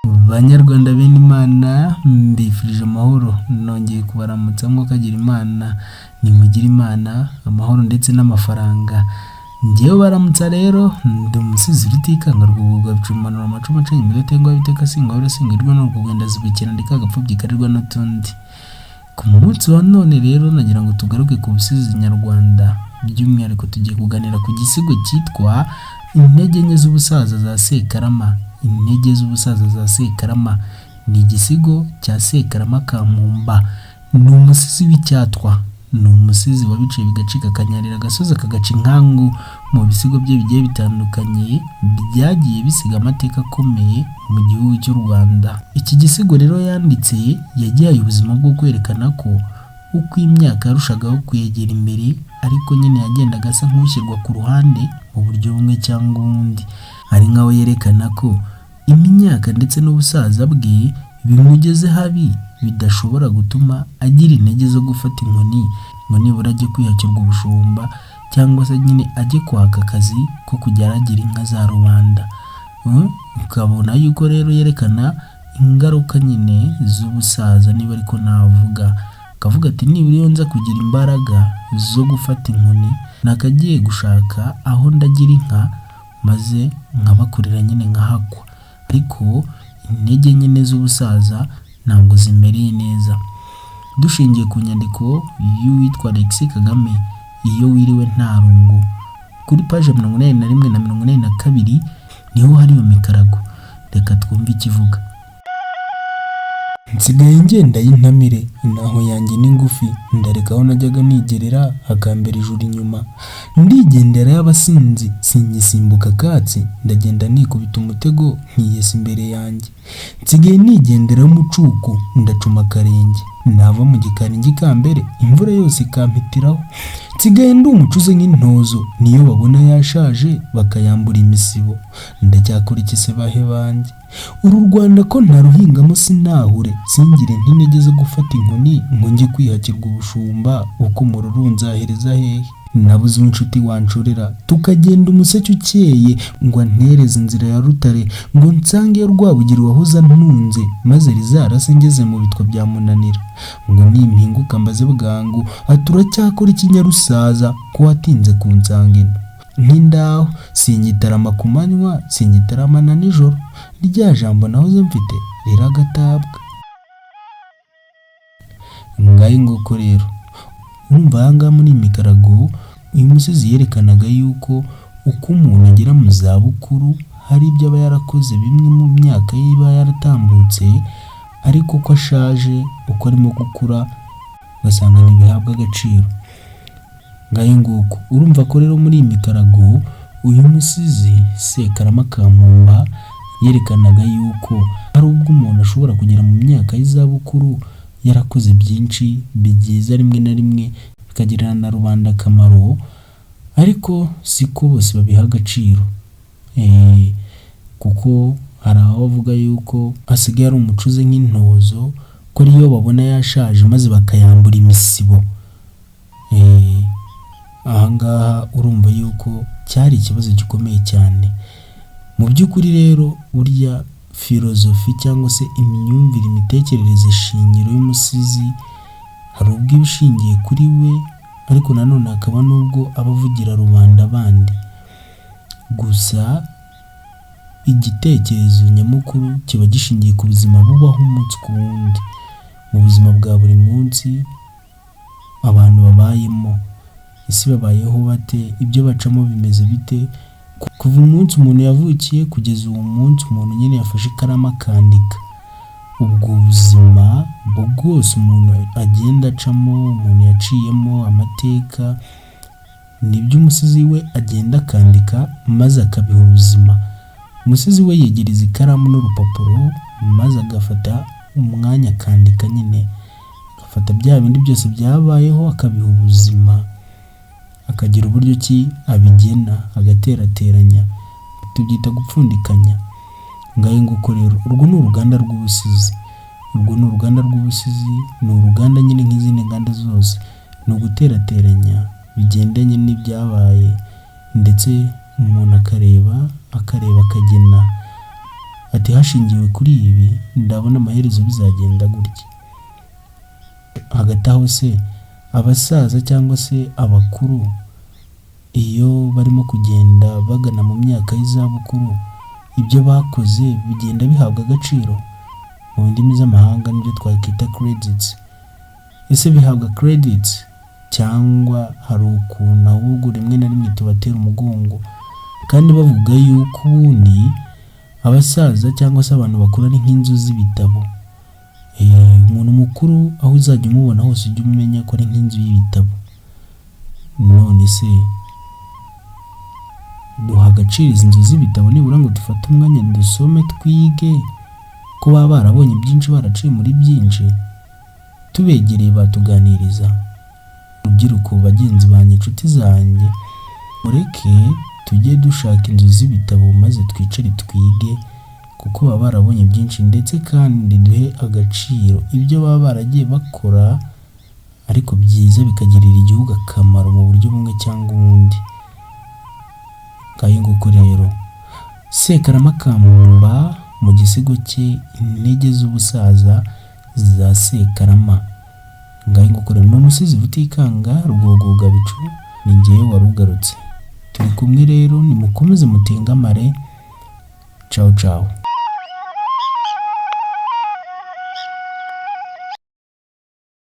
Banyarwanda bene Imana, mbifurije amahoro, nongeye kubaramutsa mwukagira Imana, nimugire Imana, amahoro ndetse n'amafaranga. Njyewe baramutsa rero, ndi umusizi Rutikanga rwuguga bicumanura amacumu acanye imidatengwa w'iteka singwabura singwirwa n'urwugwe ndazibukira ndi kagapfubyi karirwa n'utundi. Ku munsi wa none rero nagira ngo tugaruke ku busizi nyarwanda, by'umwihariko tugiye kuganira ku gisigo cyitwa Intege nke z'ubusaza za Sekarama. Intege z'ubusaza za Sekarama ni igisigo cya Sekarama ka Mpumba, ni umusizi w'icyatwa, ni umusizi wabiciye bigacika akanyarira agasozi akagaca inkangu mu bisigo bye bigiye bitandukanye byagiye bisiga amateka akomeye mu gihugu cy'u Rwanda. Iki gisigo rero yanditse yagihaye ubuzima bwo kwerekana ko uko imyaka yarushagaho kwegera imbere ariko nyine yagendaga asa nk'ushyirwa ku ruhande mu buryo bumwe cyangwa ubundi. Ari nkaho yerekana ko imyaka ndetse n'ubusaza bwe bimugeze habi bidashobora gutuma agira intege zo gufata inkoni ngo nibura ajye kwihakirwa ubushumba cyangwa se nyine ajye kwaka akazi ko kujya aragira inka za rubanda. Ukabona yuko rero yerekana ingaruka nyine z'ubusaza niba ariko navuga. Akavuga ati nibura iyo nza kugira imbaraga zo gufata inkoni nakagiye gushaka aho ndagira inka maze nkabakorera nyine nkahakwa, ariko intege nyine z'ubusaza ntabwo zimereye neza. Dushingiye ku nyandiko y'uwitwa Alexis Kagame iyo wiriwe nta rungu, kuri paje 81 na 82 niho hari iyo mikarago, reka twumve ikivuga. Nsigaye ngenda y'intamire, intaho yanjye ni ngufi, ndareka aho najyaga nigerera hakambera ijuru inyuma, ndigendera y'abasinzi singisimbuka akatsi, ndagenda nikubita umutego nkiyesa imbere yanjye, nsigaye nigendera y'umucuko ndacuma akarenge, nava mu gikari njya ikambere imvura yose ikampitiraho, nsigaye ndi umucuzi nk'intozo, niyo babona yashaje bakayambura imisibo, ndacyakora iki se bahe banjye? Uru Rwanda ko ntaruhingamo sinahure, singire n'intege zo gufata inkoni ngo njye kwihakirwa ubushumba, uko umururu nzahereza hehe? Nabuze uw'inshuti wanshorera tukagenda umuseke ukeye ngo antereze inzira ya Rutare ngo nsangeyo Rwabugiri wahoze antunze maze rizarase ngeze mu bitwa bya Munanira, ngo nimpinguka mbaze bwangu ati uracyakora iki nyarusaza ko watinze kunsanga ino? Nti ndaho singitarama ku manywa singitarama na nijoro, rya jambo nahoze mfite riragatabwa. Ngayo nguko rero, urumva aha ngaha muri iyi mikarago uyu musizi yerekanaga yuko uko umuntu agera mu zabukuru hari ibyo aba yarakoze bimwe mu myaka ye iba yaratambutse, ariko uko ashaje uko arimo gukura ugasanga ntibihabwa agaciro. Ngayo nguko, urumva ko rero muri iyi mikarago uyu musizi Sekarama ka Mpumba yerekanaga yuko hari ubwo umuntu ashobora kugera mu myaka y'izabukuru yarakoze byinshi byiza rimwe na rimwe bikagirira na rubanda akamaro, ariko siko bose babiha agaciro. Kuko hari aho avuga yuko asigaye ari umucuzi nk'intozo ko ariyo babona yashaje maze bakayambura imisibo. Aha ngaha urumva yuko cyari ikibazo gikomeye cyane. Mu by'ukuri rero burya filozofi cyangwa se imyumvire, imitekerereze shingiro y'umusizi hari ubwo iba ishingiye kuri we, ariko nanone hakaba n'ubwo aba avugira rubanda bandi. Gusa igitekerezo nyamukuru kiba gishingiye ku buzima bubaho umunsi ku wundi, mu buzima bwa buri munsi abantu babayemo, ese babayeho bate, ibyo bacamo bimeze bite, kuva umunsi umuntu yavukiye kugeza uwo munsi umuntu nyine yafashe ikaramu akandika, ubwo buzima bwose umuntu agenda acamo, umuntu yaciyemo amateka, nibyo umusizi we agenda akandika maze akabiha ubuzima. Umusizi we yegereza ikaramu n'urupapuro maze agafata umwanya akandika nyine, agafata bya bindi byose byabayeho akabiha ubuzima, akagira uburyo ki abigena agaterateranya, tubyita gupfundikanya. Ngayo nguko rero, urwo ni uruganda rw'ubusizi, urwo ni uruganda rw'ubusizi, ni uruganda nyine nk'izindi nganda zose, ni uguterateranya bigendanye n'ibyabaye ndetse umuntu akareba, akareba akagena. Ati hashingiwe kuri ibi, ndabona amaherezo bizagenda gutya. Hagati aho se abasaza cyangwa se abakuru iyo barimo kugenda bagana mu myaka y'izabukuru, ibyo bakoze bigenda bihabwa agaciro? Mu ndimi z'amahanga nibyo twakwita credits. Ese bihabwa credits cyangwa hari ukuntu ahubwo rimwe na rimwe tubatera umugongo, kandi bavuga yuko ubundi abasaza cyangwa se abantu bakuru ari nk'inzu z'ibitabo? Umuntu mukuru aho uzajya umubona hose ujye umenya ko ari nk'inzu y'ibitabo. None se duha agaciro izi nzu z'ibitabo nibura ngo dufate umwanya dusome, twige, ko baba barabonye byinshi, baraciye muri byinshi? Tubegereye batuganiriza. Rubyiruko bagenzi banjye, inshuti zanjye, mureke tujye dushaka inzu z'ibitabo maze twicare twige, kuko baba barabonye byinshi, ndetse kandi duhe agaciro ibyo baba baragiye bakora ariko byiza bikagirira igihugu akamaro mu buryo bumwe cyangwa ubundi. Ngayo nguko rero, Sekarama Kamumba mu gisigo cye Intege z'ubusaza za Sekarama. Ngayo nguko rero, ni umusizi Rutikanga Rwogogabicu, ni njyewe wari ugarutse. Turi kumwe rero, nimukomeze mutengamare, cawu cawu.